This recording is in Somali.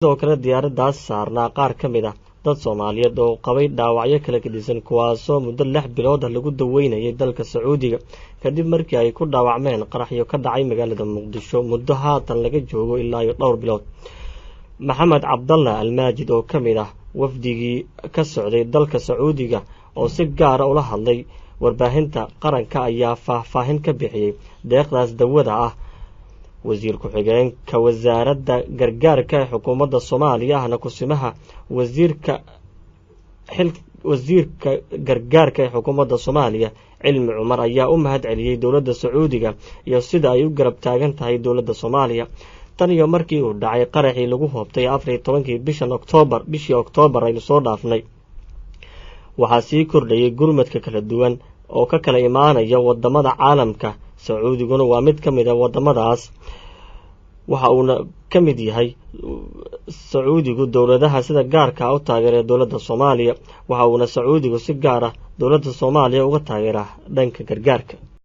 Sidoo kale diyaaradaas saarnaa qaar ka mid ah dad Soomaaliyeed oo qabay dhaawacyo kala gedisan, kuwaasoo muddo 6 bilood ah lagu daweynayay dalka Sacuudiga kadib markii ay ku dhaawacmeen qaraxyo ka dhacay magaalada Muqdisho muddo haatan laga joogo ilaa iyo dhowr bilood. Maxamed Cabdalla Almaajid oo ka mid ah wafdigii ka socday dalka Sacuudiga oo si gaara ula hadlay warbaahinta qaranka ayaa faahfaahin ka bixiyey deeqdaas dawada ah. Wasiir ku-xigeenka wasaaradda gargaarka ee xukuumadda Soomaaliya, ahna kusimaha wasiirka xil wasiirka gargaarka ee xukuumadda Soomaaliya, Cilmi Cumar, ayaa u mahad celiyey dowladda Sacuudiga iyo sida ay u garab taagan tahay dowladda Soomaaliya tan iyo markii uu dhacay qaraxii lagu hoobtay 14-kii bishan Oktoobar. Bishii Oktoobar aynu soo dhaafnay waxaa sii kordhayay gurmadka kala duwan oo ka kala imaanaya wadamada caalamka. Sacuudiguna waa mid ka mid a wadamadaas, waxa uuna ka mid yahay Sacuudigu dowladaha sida gaarka u taageera dowladda Soomaaliya. Waxa uuna Sacuudigu si gaar ah dowladda Soomaaliya uga taageeraa dhanka gargaarka.